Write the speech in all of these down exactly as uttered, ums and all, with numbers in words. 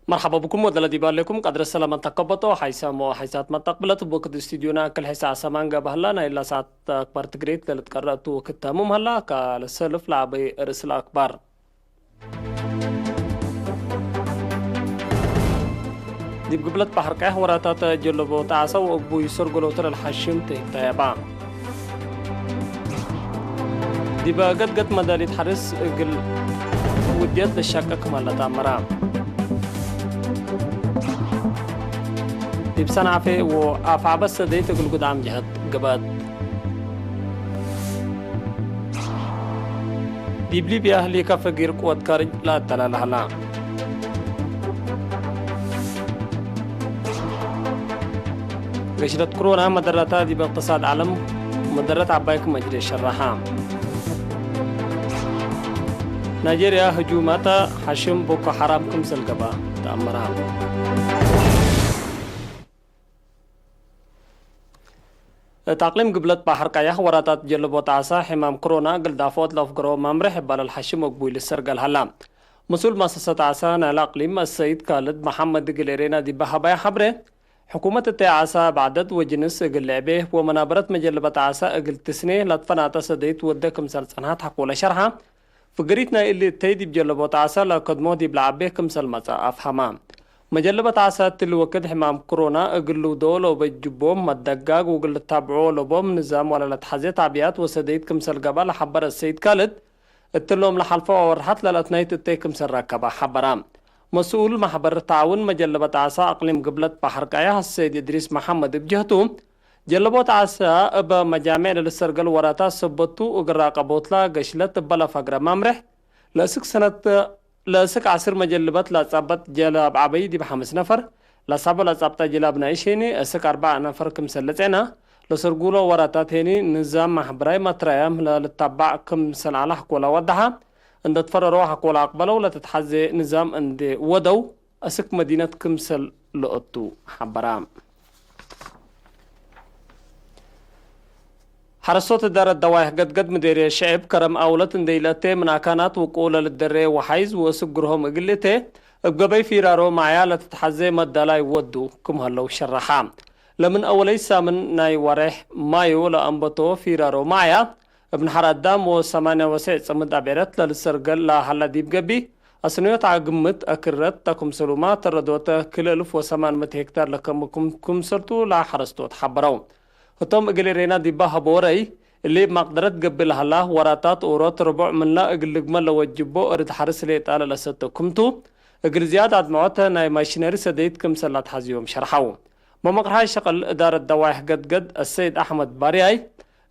መርሐባ ብኩም ወደለ ዲብ ሌኩም ቀድረ ሰላም ተከበጦ ሓይሳም ወሓይሳት መተቅብለት እብ ወክድ ስቱድዮና ክል ሐይሳ አሰማን ገብአ ህላ። ናይ እላ ሰዓት አክባር ትግሬት ለልትቀረእ እቱ ወክድ ተሙም ሀላ። ካልእ ሰልፍ ለዐበይ ርእስ ለአክባር። ዲብ ግብለት በሐር ቀያሕ ወራታት ጀለቦ ጣዕሰ ወእግቡይ ሰርጎሎተ ለልሐሽም ተይታየባ። ዲበ ገድገድ መዳሊት ሐርስ እግል ውድየት ለሻቀ ክማል ለተአመራ። ዲብ ሰንዓፌ ወአፍዐበት ሰደይት እግል ጉድዓም ጀሀት ግብአት። ዲብ ሊብያ ህሊከ ፈጊር ቅወት ካርጅ ለአተላለ ሀላ። ገሽለት ክሮና መደረታ ዲብ እቅትሳድ ዐለም መደረት ዐባይ ክም አጅሬ ሸረሐ። ናይጄርያ ህጁማተ ሐሽም ቦኮ ሐራም ክምሰል ገብአ ተአመራ። እት አቅሊም ግብለት በሐር ቀያሕ ወራታት ጀልቦት ዓሳ ሕማም ክሮና እግል ዳፍዖት ለአፍግሮ መምሬሕ እባል ለሐሽም እግቡይ ልሰርገል ሀላ። መስኡል መአሰሰት ዓሳ ናይለ አቅሊም አሰይድ ካልድ መሐመድ እግል ኤሬና ዲበ ሀባያ ሐብሬ፣ ሕኩመት እተ ዓሳ ባዕደት ወጅንስ እግል ልዕቤ ወመናበረት መጀልበት ዓሳ እግል ትስኔ ለትፈናተ ሰደይት ወደ ክምሰል ጸንሐት ሐቆለ ሸርሐ። ፍግሪት ናይ እሊ እተይ ዲብ ጀለቦት ዓሳ ለከድሞ ዲብ ለዐቤ ክምሰል መጽአ አፍሀማ። መጀለበት ዓሳ እትሊ ወክድ ሕማም ክሮና እግል ልውደኦ ለበጅቦም መደጋግ ወእግል ልታብዖ ለቦም ንዛም ወለለትሐዜ ተዕቢያት ወሰደይት ክምሰል ገብአ ለሐበረ ሰይድ ካልድ፣ እትሎም ለሐልፈ ወርሐት ለለትናይት እተይ ክምሰል ረከበ ሐበረ። መስኡል መሕበር ተዓውን መጀለበት ዓሳ አቅሊም ግብለት በሐር ቀያሕ ሰይድ እድሪስ መሐመድ እብ ጀህቱ፣ ጀለቦት ዓሳ እበ መጃሜዕ ለልሰርገል ወራታት ሰበት ቱ፣ እግል ራቀቦትላ ገሽለት እበ ለፈግረ መምሬሕ፣ ለእስክ ሰነት፣ ለእስክ ዐስር መጀልበት ለአጻበት ጀላብ ዐበይ ዲብ ሐምስ ነፈር፣ ለሳቦ ለአጻብጠ ጀላብ ናይ ሼኒ እስክ አርበዕ ነፈር ክምሰል ለጼና፣ ለሰርጉሎ ወራታት ሄኒ ንዛም መሕበራይ መትረያም ለልታባዕ ክምሰል ዐለ ሐቆላ ወደሐ። እንደ ትፈረሮ ሐቆላ አቅበለው ለትትሐዜ ንዛም እንዴ ወደው፣ አስክ መዲነት ክምሰል ለኦቱ ሐበራ። ሐረስቶት እዳረት ደዋይሕ ገድገድ ምዴርየት ሸዕብ ከረም አውለት እንዴ ኢለአቴ፣ ምን አካናት ውቁ ለልደሬ ወሓይዝ ወእስክ ግርሆም እግል እቴ፣ እብ ገበይ ፊራሮ ማዕያ ለትትሐዜ መዳላይ ወዱ ክም ሀለው ሸረሐ። ለምን አወለይ ሳምን ናይ ወሬሕ ማዮ ለአንበቶ ፊራሮ ማዕያ፣ እብ ነሐር አዳም ወሰማንያ ወሰዕ ጽምድ አብዕረት ለልሰርገል ለሀላ ዲብ ገቢህ፣ አስንዮት ዐ ግምት አክረት ተ ክምሰሉማ ተረዶተ ክልኤ እልፍ ወሰማን ምእት ሄክታር ለከምኩም ክምሰልቱ ለሐረስቶት ሐበረው። ህቶም እግል ኤሬና ዲባ ሀቦ ወረይ፣ እሊ እብ መቅደረት ገብእ ለሀላ ወራታት ኦሮት ርቡዕ ምንላ እግል ልግመ ለወጅቦ እርድ ሐርስ ሌጣ ለለሰተ ክምቱ፣ እግል ዝያድ አድመዖተ ናይ ማሽነሪ ሰደይት ክምሰል ለአትሐዝዮም ሸርሐው። መመቅርሓይ ሸቅል እዳረት ደዋይሕ ገድገድ አሰይድ አሕመድ ባርያይ፣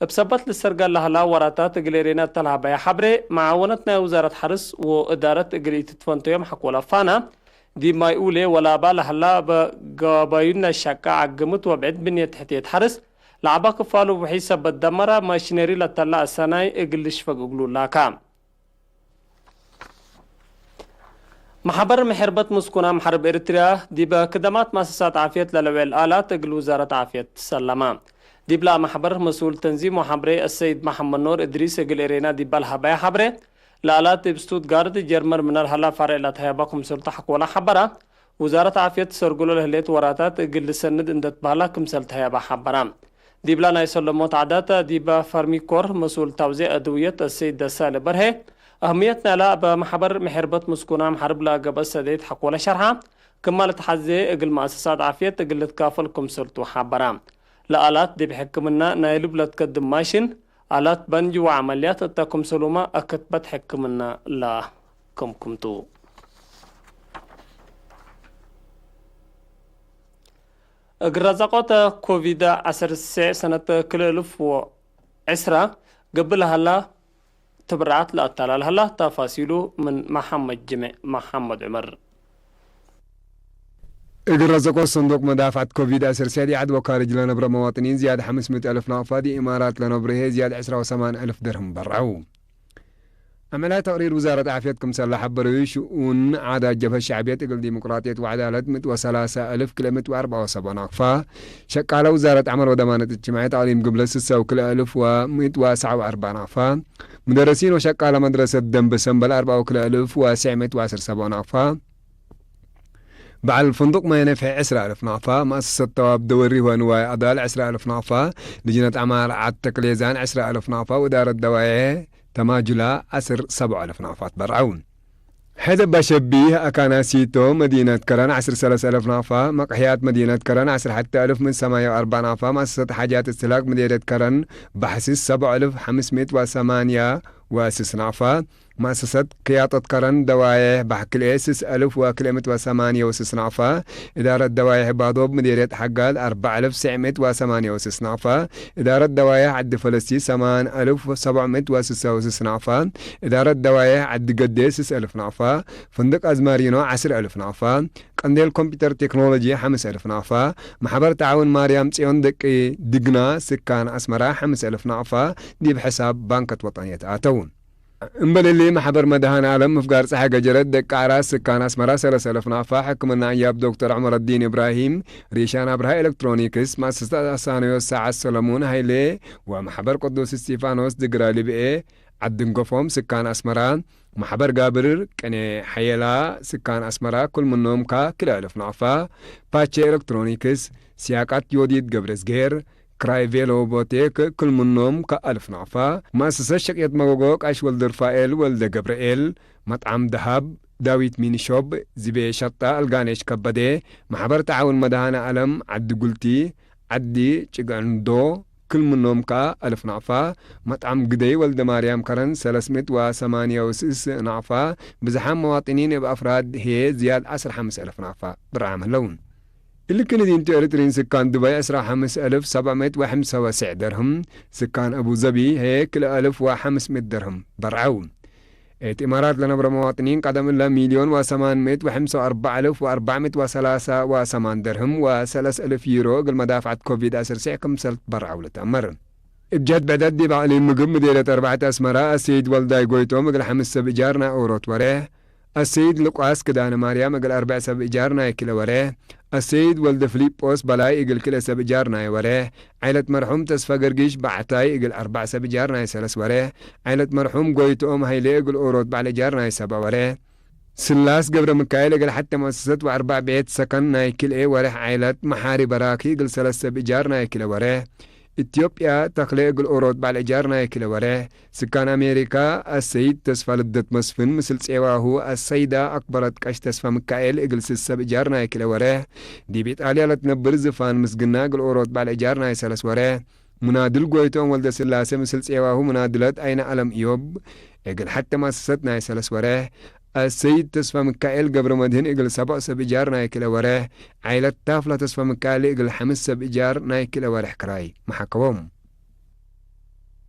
እብ ሰበት ልሰርገል ለሀላ ወራታት እግል ኤሬና እተ ለሀበያ ሐብሬ፣ መዓወነት ናይ ውዛረት ሐርስ ወእዳረት እግል ኢትትፈንተዮም ሐቆለ ፋና፣ ዲብ ማይ ኡሌ ወላባ ለሀላ እበ ገባዩን ናይ ሻቀ ዐግምት ወብዕድ ብንየት ትሕትየት ሐርስ ለዐባ ክፋሉ ውሒዝ ሰበት ደመራ ማሽነሪ ለተላ አሰናይ እግል ልሽፈግ እግሉ ላካ። መሐበር ምሕርበት ምስኩናም ሐርብ ኤሪትርያ ዲበ ክደማት መአሰሳት ዓፍየት ለልውዕል አላት እግል ውዛረት ዓፍየት ሰለማ። ዲብላ መሕበር መስኡል ተንዚም ወሐብሬ አሰይድ መሐመድ ኖር እድሪስ እግል ኤሬና ዲባ ለሀበያ ሐብሬ፣ ለአላት እብ ስቱትጋርት ጀርመን ምነ ለሀላ ፈሬዕ ለተሀየባ ክምሰልቱ ሐቆላ ሐበራ። ውዛረት ዓፍየት ሰርጉሎ ለህሌት ወራታት እግል ልሰንድ እንደ ትበህላ ክምሰል ተሀየባ ሐበራ። ዲብላ ናይ ሰለሞት ዓዳተ ዲበ ፈርሚኮር መስኡል ታውዜዕ አድውየት አሰይድ ደሳለ በርሄ፣ አህምየት ናይላ እበ መሕበር ምሕርበት ምስኩናም ሐርብ ለገብአት ሰደይት ሐቆለ ሸርሐ፣ ክማ ልትሐዜ እግል መአሰሳት ዓፍየት እግል ልትካፈል ክምሰልቱ ሐበራ። ለአላት ዲብ ሕክምና ናይ ልብ ለትከድም ማሽን፣ አላት በንጅ ወዐመልያት እተ ክምሰሉመ አክትበት ሕክምና ለክምክምቱ። እግል ረዘቆተ ኮቪድ ዐሰርት ሰነት ክልኤ እልፍ ወዕስራ ገብእ ለሀላ ትብርዓት ለአተላል ሀላ። ተፋሲሉ ምን መሐመድ ጅሜዕ መሐመድ ዑመር። እግል ረዘቆት ሰንዱቅ መዳፍዐት ኮቪድ ዐሰርት ሴዕ ዲብ ዐድ ወካርጅ ለነብረ መዋጥኒን ዝያድ ሐምስ ምእት አልፍ ናቅፋ፣ ዲብ ኢማራት ለነብሩ ህዬ ዝያድ ዕስራ ወሰማን አልፍ ድርህም በርዐው። አመላይ ተቅሪር ውዛረት ዓፍየት ክምሰል ለሐበረዩ፣ ሽኡን ዓዳት ጀብሀት ሸዕብየት እግል ዲሞቅራጥየት ወዐዳለት ምእት ወሰላሰ አልፍ ክልኤ ምእት ወአርበዕ ወሰብዓ ናቅፋ፣ ሸቃለ ውዛረት ዐመል ወደማነት እጅትማዕየት አቅሊም ግብለት ስሰ ወክልኤ አልፍ ወምእት ወአስዓ ወአርበዕ ናቅፋ፣ ሙደረሲን ወሸቃለ መድረሰት ደንብ ሰምበል አርበዕ ወክልኤ አልፍ ወስዕ ምእት ወዐስር ሰብዓ ናቅፋ፣ በዐል ፍንዱቅ ማይ ነፍሒ ዕስራ አልፍ ናቅፋ፣ መአሰሰት ተዋብ ደወሪ ወንዋይ አዳል ዕስራ አልፍ ናቅፋ፣ ልጅነት ዐማር ዐድ ተክሌዛን ዕስራ አልፍ ናቅፋ ወእዳረት ደዋዬሕ ተማጁላ አስር ሰብዑ አልፍ ናቅፋ ትበርዐው። ሐይደባ ሸቢህ አካናሲቶ መዲነት ከረን ዐስር ሰለስ አልፍ ናቅፋ፣ መቅሕያት መዲነት ከረን ዐስር ሐቴ አልፍ ምን ሰማንያ ወአርበዕ ናቅፋ፣ መአሰሰት ሓጃት እስትህላክ መዴርየት ከረን ባሕሲስ ሰብዑ አልፍ ሐምስ ምእት ወሰማንያ ወስስ ናቅፋ፣ መአሰሰት ክያጠት ከረን ደዋዬሕ ባሕክልኤ ስስ አልፍ ወክልኤ ምእት ወሰማንያ ወስስ ናቅፋ፣ እዳረት ደዋዬሕ ባዶብ ምዴርየት ሐጋል አርበዕ አልፍ ትስዕ ምእት ወሰማንያ ወስስ ናቅፋ፣ እዳረት ደዋዬሕ ዐዲ ፈለስቲ ሰማን አልፍ ሰብዕ ምእት ወስሳ ወስስ ናቅፋ፣ እዳረት ደዋዬሕ ዐዲ ገዴ ስስ አልፍ ናቅፋ፣ ፍንድቅ አዝማሪኖ ዐስር አልፍ ናቅፋ፣ ቀንዴል ኮምፒተር ቴክኖሎጂ ሐምስ አልፍ ናቅፋ፣ መሕበር ተዓውን ማርያም ጽዮን ደቂ ድግና ስካን አስመራ ሐምስ አልፍ ናቅፋ ዲብ ሕሳብ ባንከት ወጠንየት አተው። እምበል እሊ፣ መሕበር መድሃን ዓለም ምፍጋር ጸሓይ ገጀረት ደቂ ዓራስ ስካን አስመራ ሰለስ አልፍ ናቅፋ፣ ሕክምና አንያብ ዶክተር ዑመረዲን ኢብራሂም፣ ሪሻን አብርሃ ኤለክትሮኒክስ፣ መአሰሰት አሳነዮት ሰዓት ሰለሙን ሃይሌ ወመሕበር ቅዱስ እስጢፋኖስ ድግራ ልብኤ፣ ዐዲ እንገፎም ስካን አስመራ፣ መሕበር ጋብር ቅኔ ሐየላ ስካን አስመራ፣ ክል ምኖም ከክልኤ አልፍ ናቅፋ፣ ፓቼ ኤለክትሮኒክስ፣ ሲያቃት ዮዲት ገብረዝግሄር፣ ክራይ ቬሎ ቦቴክ፣ ክል ምኖም ከአልፍ ናቅፋ፣ መአሰሰት ሸቅየት መጎጎ ቃሽ ወልደርፋኤል ወልደ ገብርኤል፣ መጥዓም ደሃብ ዳዊት ሚኒሾፕ፣ ዝቤ ሸጣ አልጋኔሽ ከበዴ፣ መሕበር ተዓውን መድሃነ ዓለም ዐዲ ጉልቲ፣ ዐዲ ጭገንዶ፣ ክል ምኖም ከአልፍ ናቅፋ፣ መጥዓም ግደይ ወልደ ማርያም ከረን ሰለስ ምእት ወሰማንያ ወስስ ናቅፋ፣ ብዝሓም መዋጥኒን እብ አፍራድ ህዬ ዝያድ ዐስር ሐምስ አልፍ ናቅፋ ብርዓም ህለው። እሊ ክል ዲንቱ ኤሪትሪን ስካን ዱባይ ዕስራ ወሐምስ አልፍ ሰብዕ ምእት ወሐምስ ወስዕ ደርህም፣ ስካን አቡ ዘቢ ህዬ ክልኤ አልፍ ወሐምስ ምእት ደርህም በርዐው። እት ኢማራት ለነብረ መዋጥኒን ቀደም እለ ሚልዮን ወሰማን ምእት ወሐምስ ወአርበዕ አልፍ ወአርበዕ ምእት ወሰላሳ ወሰማን ደርህም ወሰለስ አልፍ ዩሮ እግል መዳፍዐት ኮቪድ ዐስር ስዕ ክምሰል ትበርዐው ልትአመር። እብ ጀህት ብዕደት ዲብ አቅሊም ምግብ ምዴርየት አርበዕት አስመራ አሰይድ ወልዳይ ጎይቶም እግል ሐምስ ሰብ እጃር ናይ ኦሮት ወሬሕ፣ አሰይድ ልቋስ ክዳነ ማርያም እግል አርበዕ ሰብ እጃር ናይ ክለ ወሬሕ፣ አሰይድ ወልደ ፍሊጶስ በላይ እግል ክልኤ ሰብ እጃር ናይ ወሬሕ፣ ዓይለት መርሑም ተስፋ ገርጊሽ ባዕታይ እግል አርበዕ ሰብ እጃር ናይ ሰለስ ወሬሕ፣ ዓይለት መርሑም ጎይትኦም ሀይሌ እግል ኦሮት በዐል እጃር ናይ ሰብዐ ወሬሕ፣ ስላስ ገብረ ምካኤል እግል ሐቴ መአሰሰት ወአርበዕ ቤት ሰከን ናይ ክልኤ ወሬሕ፣ ዓይለት መሓሪ በራኪ እግል ሰለስ ሰብ እጃር ናይ ክለ ወሬሕ፣ ኢትዮጵያ ተክሌ እግል ኦሮት በዐል እጃር ናይ ክለ ወሬሕ፣ ስካን አሜሪካ አሰይድ ተስፋ ልደት መስፍን ምስል ጼዋሁ አሰይዳ አክበረት ቀሽ ተስፋ ምካኤል እግል ስስ ሰብ እጃር ናይ ክለ ወሬሕ፣ ዲብ ኢጣልያ ለትነብር ዝፋን ምስግና እግል ኦሮት በዐል እጃር ናይ ሰለስ ወሬሕ፣ ሙናድል ጎይቶም ወልደስላሴ ምስል ጼዋሁ ሙናድለት አይነ አለም እዮብ እግል ሐቴ መአሰሰት ናይ ሰለስ ወሬሕ፣ አሰይድ ተስፋ ምካኤል ገብረመድህን እግል ሰብዕ ሰብ እጃር ናይ ክለ ወሬሕ፣ ዓይለት ታፍላ ተስፋ ምካኤል እግል ሐምስ ሰብ እጃር ናይ ክለ ወሬሕ ክራይ መሓከቦም።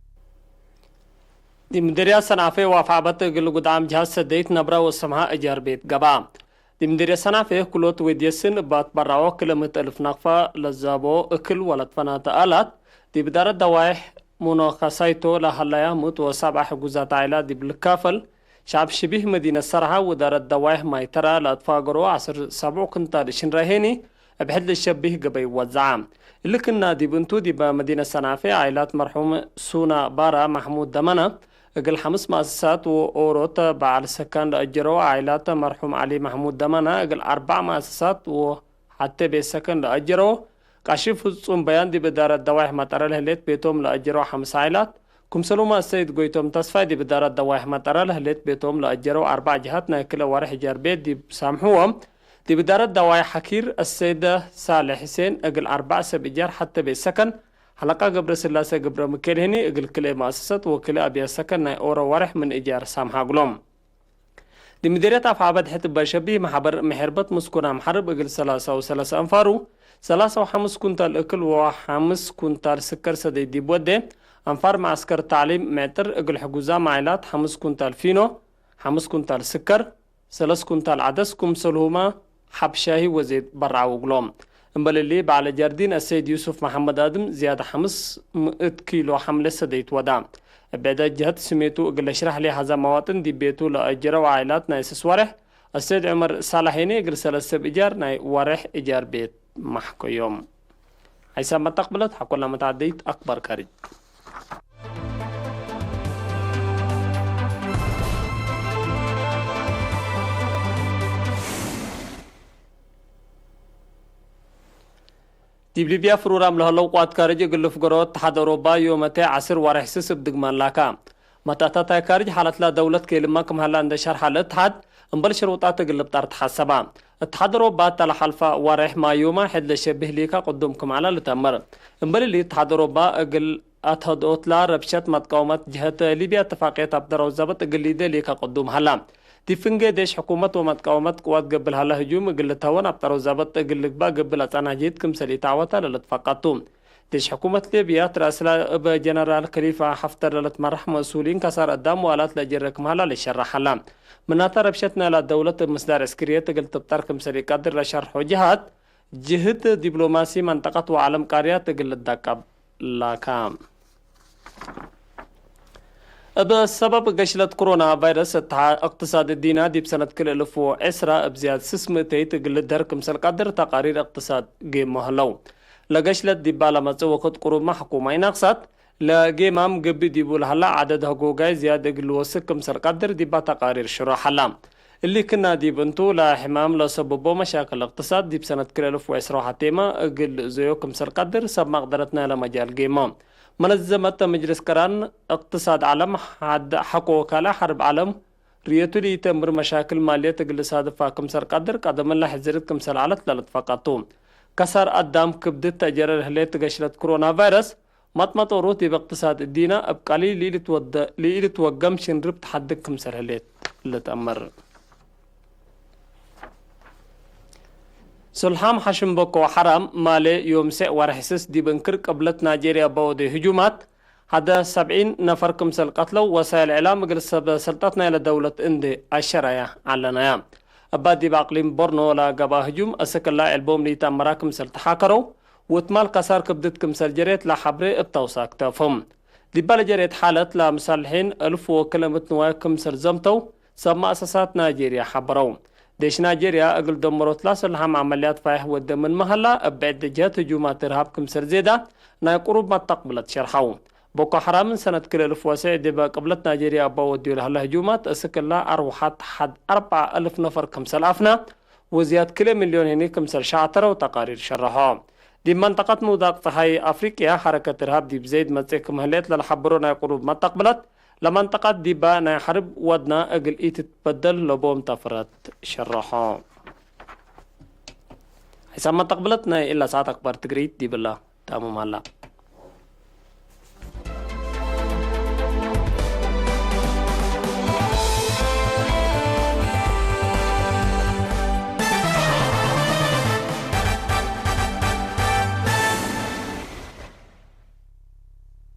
ዲብ ምድርያት ሰናፌ ወአፍዓበት እግል ጉድዓም ጅሃዝ ሰደይት ነብረ ወሰምሃ እጃር ቤት ገብአ። ዲብ ምድርያት ሰናፌ ክሎት ወድየስን እባት በራዖ ክለ ምእት አልፍ ናቅፋ ለዛቦ እክል ወለትፈናተ አላት፣ ዲብ እዳረት ደዋይሕ ሙኖ ካሳይቶ ለሀለያ ምእት ወሰብዓ ሕጉዛት ዓኢላት ዲብ ልካፈል፣ ሸዐብ ሽቢህ መዲነት ሰርሃ ወእዳረት ደዋይሕ ማይተራ ለአትፋገሮ ዐስር ሰብዑ ክንታል ሽንራይ ሄኒ እብ ሕድ ልሸቢህ ገበይ ወዘዐ። እሊ ክና ዲብ እንቱ፣ ዲበ መዲነት ሰናፌ፣ ዓኢላት መርሑም ሱና ባራ መሕሙድ ደመነ፣ እግል ሐምስ መአሰሳት ወኦሮት በዐል ሰከን ለአጀረው፣ ዓኢላት መርሑም ዐሊ መሕሙድ ደመነ፣ እግል አርበዕ መአሰሳት ወሐቴ ቤት ሰከን ለአጀረው፣ ቃሺ ፍጹም በያን ዲብ እዳረት ደዋይሕ መጠረ ለህሌት ቤቶም ለአጀረው ሐምስ ዓኢላት፣ ክምሰልሁመ አሰይድ ጎይቶም ተስፋይ ዲብ እዳረት ደዋይሕ መጠረ ለህሌት ቤቶም ለአጀረው አርበዕ ጀሃት ናይ ክለ ወሬሕ እጃር ቤት ዲብ ሳምሕዎም፣ ዲብ እዳረት ደዋይሕ ሐኪር አሰይደ ሳልሕ ሕሴን እግል አርበዕ ሰብ እጃር ሐቴ ቤት ሰከን፣ ሐለቃ ገብረስላሴ ገብረሚካኤል ህኒ እግል ክልኤ መአሰሰት ወክልኤ አብያት ሰከን ናይ ኦሮ ወሬሕ ምን እጃር ሳምሐ እግሎም። ዲብ ምዴርየት አፍዓበት ሕት እበ ሸቢህ መሐበር ምሕርበት ምስኩን አምሐርብ እግል ሰላሳ ወሰለሰ አንፋሩ፣ ሰላሳ ወሐምስ ኩንታል እክል ወሐምስ ኩንታል ስከር ሰደይ ዲብ ወዴ፣ አንፋር መዐስከር ተዕሊም ምዕጥር እግል ሕጉዛም ዓኢላት ሐምስ ኩንታል ፊኖ፣ ሐምስ ኩንታል ስከር፣ ሰለስ ኩንታል ዐደስ ክምሰልሁመ ሐብ ሻሂ ወዜድ በርዐው እግሎም። እምበል እሊ፣ በዐል ጃርዲን አሰይድ ዩሱፍ መሐመድ አድም ዝያድ ሐምስ ምእት ኪሎ ሐምሌ ሰደይት ወዳ። እብ ዕዳት ጀህት ስሜቱ እግል ለሽረሕ ለሐዘ መዋጥን ዲብ ቤቱ ለአጀረው ዓኢላት ናይ ስስ ወሬሕ፣ አሰይድ ዑመር ሳላሕ ሄኔ እግል ሰለስ ሰብ እጃር ናይ ወሬሕ እጃር ቤት ማሕከዮም። ሐይሳብ መተቅብለት ሐቆላ መትዓደይት አክበር ከሪጅ። ዲብ ሊብያ ፍሩራም ለህለው ቅዋት ካርጅ እግል ልፍገሮ እትሓድ አውሮባ ዮመቴ ዐስር ዋርሕ ስስ እብ ድግማን ላካ። መተእታታይ ካርጅ ሓለትላ ደውለት ኬልማ ክም ሀላ እንዴ ሸርሐ ለእትሓድ፣ እምበል ሽሩጣት እግል ልብጠር ተሐሰባ። እትሓድ አውሮባ እተ ለሐልፈ ዋርሕ ማዩማ ሕድ ለሸብህ ሊካ ቅዱም ክም ዐለ ልተምር። እምበል እሊ እትሓድ አውሮባ እግል አትሀድኦትላ ረብሸት መትቃወመት ጀህት ሊብያ እትፋቅየት አብጠረው ዘበጥ እግል ሊዴ ሊካ ቅዱም ሀላ። ዲብ ፍንጌ ዴሽ ሕኩመት ወመትቃወመት ቅዋት ገብእ ለሀለ ህጁም እግል ልትሀወን አብጠረው ዘበጥ እግል ልግባእ ገብእ ለጸንሐ ጅህድ ክምሰል ኢተዐወተ ለልትፈቀድ ቱ። ዴሽ ሕኩመት ሊብያ ትረአስላ እብ ጀነራል ከሊፋ ሐፍተር ለልትመራሕ መስኡሊን ከሳር አዳም ወአላት ለጀረ ክም ሀላ ልሸረሕ ሀላ። ምናተ ረብሸት ናይላ ደውለት እብ ምስዳር ዕስክርየት እግል ትብጠር ክምሰል ኢቀድር ለሸርሖ ጀሃት፣ ጅህድ ዲብሎማሲ መንጠቀት ወዐለም ቃርያት እግል ልዳቀብ ላካ። እብ ሰበብ ገሽለት ኮሮና ቫይረስ፣ እተ እቅትሳድ እዲና ዲብ ሰነት ክልኤ እልፍ ወዕስራ እብ ዝያድ ስስ ምእተይት እግል ልደር ክምሰል ቀድር ተቃሪር እቅትሳድ ጌሞ ህለው። ለገሽለት ዲባ ለመጽእ ወክድ ቅሩብመ ሕኩማይ ናቅሳት፣ ለጌማም ገብእ ዲቡ ለሀላ ዐደድ ሀጎጋይ ዝያድ እግል ልወስክ ክምሰል ቀድር ዲባ ተቃሪር ሽሮሕ ሀላ። እሊ ክና ዲብ እንቱ፣ ለሕማም ለሰብቦ መሻክል እቅትሳድ ዲብ ሰነት ክልኤ እልፍ ወዕስራ ወሐቴመ እግል ልእዘዮ ክምሰል ቀድር ሰብ መቅደረት ናይለ መጃል ጌሞ። መነዘመት መጅልስ ቅራን እቅትሳድ ዐለም ሐድ ሐቆ ካልእ ሐርብ ዐለም ርእየቱ ለኢተምር መሻክል ማልየት እግል ልሳድፋ ክምሰል ቀድር ቀደምለ ሕዝርት ክምሰል ዐለት ለልትፈቀድ ቱ። ከሳር አዳም ክብድት ተአጀረ ለህሌት ገሽለት ኮሮና ቫይረስ፣ መጥመጦሩ ዲብ እቅትሳድ እዲነ እብ ቀሊል ለኢልትወደ-፣ ለኢልትወገም ሽንርብ ተሐድግ ክምሰል ህሌት ልትአመር። ሱልሓም ሐሽም ቦኮ ሐራም ማሌ ዮም ሴዕ ወርሕ ስስ ዲብ እንክር ቅብለት ናይጄርያ በወዴ ህጁማት፣ ሀደ ሰብዒን ነፈር ክምሰል ቀትለው፣ ወሳይል እዕላም እግል ሰበት ሰልጠት ናይለ ደውለት እንዴ አሸረያ ዐለነያ። እባ ዲብ አቅሊም ቦርኖ ለገብአ ህጁም፣ አስክ እላ ዕልቦም ለኢተአመራ ክምሰል ተሓከረው፣ ወእት ማል ከሳር ክብድት ክምሰል ጀሬት ለሐብሬ እብ ተውሳክ ተአፎም። ዲባ ለጀሬት ሓለት ለመሳልሒን እልፍ ወክለ ምት ንዋይ ክምሰል ዘምተው ሰብ መአሰሳት ናይጄርያ ሐበረው። ዴሽ ናይጄርያ እግል ደመሮት ላሰልሐም ዐመልያት ፋይሕ ወደ ምንመ ሀላ፣ እብ ብዕድ ጀህት ህጁማት እርሃብ ክምሰል ዜዳ ናይ ቅሩብ መተቅብለት ሸርሐው። ቦኮ ሐራምን ሰነት ክልኤ እልፍ ወሰዕ ዲበ ቅብለት ናይጄርያ እበ ወድዩ ለሀለ ህጁማት እስክ እላ አርወሐት ሐድ አርበዕ እልፍ ነፈር ክምሰል አፍና፣ ወዝያድ ክልኤ ሚልዮን ህኒ ክምሰል ሸዕተረው ተቃሪር ሸረሖ። ዲብ መንጠቀት ምውዳቅ ጸሓይ አፍሪቅያ፣ ሐረከት እርሃብ ዲብ ዘይድ መጽእ ክም ህሌት ለልሐብሮ ናይ ቅሩብ መተቅብለት፣ ለመንጠቀት ዲባ ናይ ሐርብ ወድና እግል ኢትትበደል ለቦም ተፍረት ሸረሖ። ሒሳብ መተቅብለት ናይ እላ ሰዓት አክባር ትግሪት ዲብላ ታምም ሀላ።